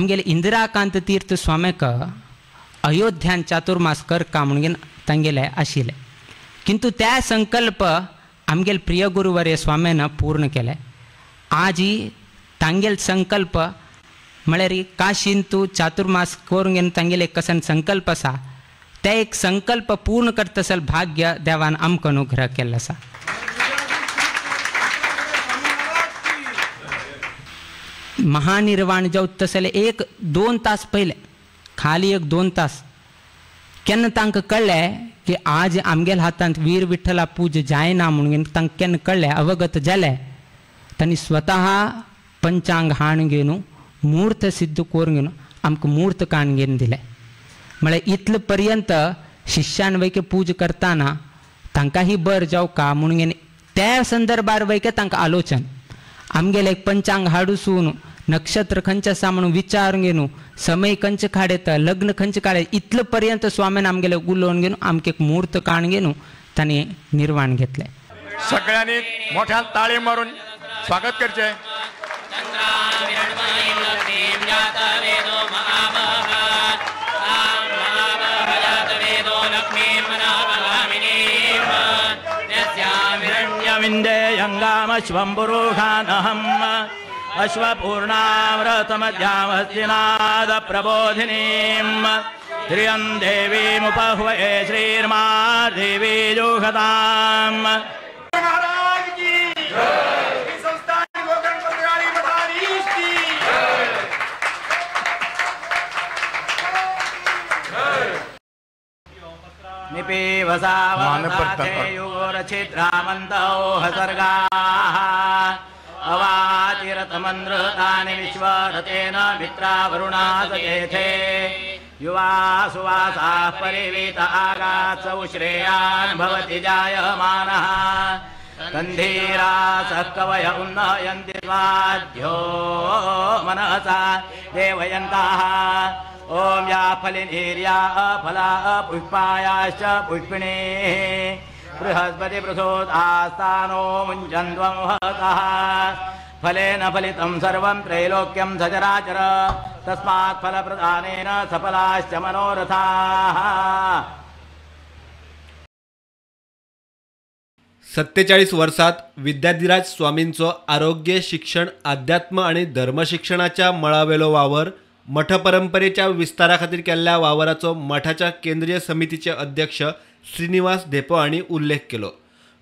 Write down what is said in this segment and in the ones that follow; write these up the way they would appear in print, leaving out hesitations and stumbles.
आमगेले इंदिराकांत तीर्थ स्वाम्याक अयोध्यान चातुर्मास करका म्हणून तांगेले आशिल्ले, किंतु त्या संकल्प आमगेले प्रिय गुरुवर्य स्वाम्यान पूर्ण केले. आजी तांगेल संकल्प म्हळ्यार काशीन तूं चातुर्मास करूंक घेवन तांगेले एक कसन संकल्प आसा, ते एक संकल्प पूर्ण करतसल भाग्य देवान आमकां अनुग्रह केल्लो आसा. महानिर्वाण जावं तसले 1-2 तास पयले, खाली 1-2 तास केन्ना तांकां कळ्ळें की आज आमगेल्या हातांत वीर विठ्ठला पूज जायना म्हणून तांकां केन्ना कळ्ळें, अवगत जालें, तांणी स्वतः पंचांग हाण घेवन मूर्त सिद्ध करून घेवन आमकां मूर्त काण घेवन दिलें. म्हळ्यार इतले पर्यंत शिष्यान वैके पूज करतना तांकां ही बर जावं का म्हणून त्या संदर्भार वैके तांकां आलोचन आमगेले एक पंचांग हाडूसून नक्षत्र खंयचें आसा म्हणून विचारून घेवन समय खंयचे काडयता, लग्न खंयचे काडयता, इतले पर्यंत स्वाम्यान आमगेले उलोवन घेवन आमकां एक मूर्त काण घेवन तांणी निर्वाण घेतलें. सगळ्यांनी मोठ्यान ताळी मारून स्वागत करचें. अश्वपूर्णाव्रतमध्यामस्तिनाद प्रबोधिनीं श्रियं देवीमुपह्वये श्रीर्मा देवी जुहताम्. निपीवसावसाथेयोरछिद्रामन्तौ हसर्गाः अवातिरतमन्द्रतानि विश्वरतेन मित्रावरुणा सचेथे युवा सुवासाः परिवीत आगात्सौ श्रेयान् भवति जायमानः तन्धीरासः कवय उन्नयन्ति स्वाध्यो मनसा देवयन्ताः. ॐ या फलिनीर्या अफला अपुष्पायाश्च पुष्पिणीः बृहस्पति प्रसूतास्तानो मुञ्चन्त्वं हतः. फलेन फलितं सर्वं त्रैलोक्यं सचराचर तस्मात् फलप्रदानेन सफलाश्च मनोरथाः. 47 वर्सात विद्याधिराज स्वामींचो आरोग्य, शिक्षण, अध्यात्म आनी धर्मशिक्षणाच्या मळावेलो वावर, मठ परंपरेच्या विस्तारा खातीर केल्ल्या वावराचो मठाच्या केंद्रीय समितीचे अध्यक्ष श्रीनिवास धेंपो हांणी उल्लेख केलो.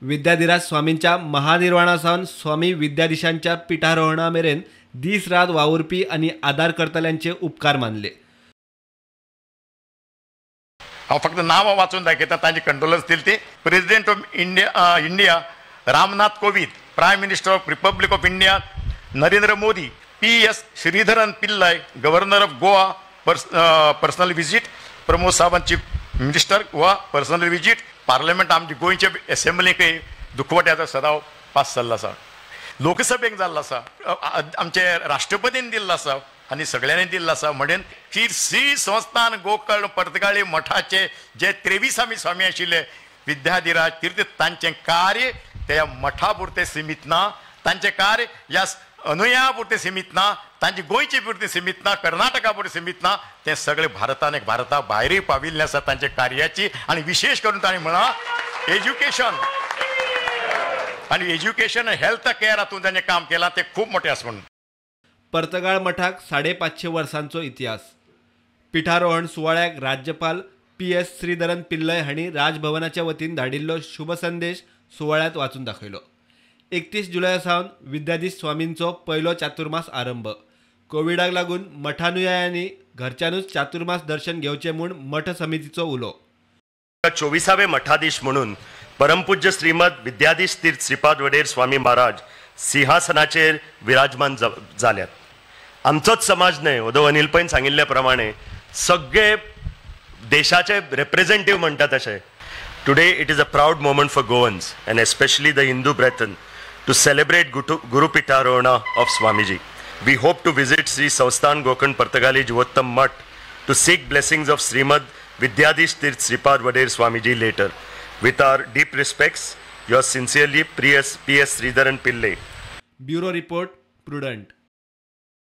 विद्याधिराज स्वामींच्या महानिर्वाणा सावन स्वामी विद्याधीशांच्या पिठारोहणा मेरेन दीस रात वावुरपी आनी आदार करतल्यांचे उपकार मानले. हांव फक्त नांवां वाचून दाखयता, तांची कंडोलन्स दिली ती. President of India Ramnath Kovind, prime minister of republic of India Narendra Modi, P S Sreedharan Pillai governor of Goa personal visit, Pramod Sawant chief minister Goa personal visit, parliament आमचे गोंयचे एसेंब्लीकय दुखवट्याचो सदाव पास जाल्लो आसा, लोकसभेक जाल्लो आसा, आमचे राष्ट्रपतीन दिल्लो आसा आनी सगळ्यांनी दिल्लो आसा. म्हणून श्री संस्थान गोकर्ण पर्तगाळी मठाचे जे 23 आमी स्वामी आशिल्ले विद्याधिराज तीर्थ, तांचें कार्य त्या मठा पुरतें सिमीत ना, तांचें कार्य ह्या अनुया पुरतें सिमीत ना, तांचे गोंयचे पुरतें सिमीत ना, कर्नाटका पुरतें सिमीत ना, तें सगळें भारतान एक भारता भायरूय पाविल्लें आसा तांच्या कार्याची. आनी विशेष करून तांणी म्हळां एज्युकेशन आनी एज्युकेशन हेल्थ केअर हातूंत तांचें काम केलां तें खूब मोटें आसा म्हणून. पर्तगाळ मठाक 550 वर्सांचो इतिहास. पिठारोहण सुवाळ्याक राज्यपाल पी एस श्रीधरन पिल्लय हांणी राजभवनाच्या वतीन धाडिल्लो शुभ संदेश सुवाळ्यांत वाचून दाखयलो. 31 जुलय सावन विद्याधीश स्वामींचो पयलो चातुर्मास आरंभ. कोविडाक लागून मठानुयायांनी घरच्यानूच चातुर्मास दर्शन घेवचें म्हूण मठ समितीचो उलो. 24वे मठाधीश म्हणून परमपूज्य श्रीमद विद्याधीश तीर्थ श्रीपाद वडेर स्वामी महाराज सिंहासनाचेर विराजमान जाल्यात. आमचोच समाज न्हय, ओदो अनिल पैन सांगिल्ले प्रमाणे सगळे देशाचे रिप्रेझेंटेटिव्ह म्हणटा तशें. Today it is a proud moment for Goans and especially the Hindu brethren to celebrate Gurupitharohana of Swamiji. We hope to visit Sri Samsthan Gokarna Partagali Jeevottam Math to seek blessings of Srimad Vidyadhish Tirth Shripad Vader Swamiji later. With our deep respects, yours sincerely, P S Sreedharan Pillai. Bureau report, Prudent.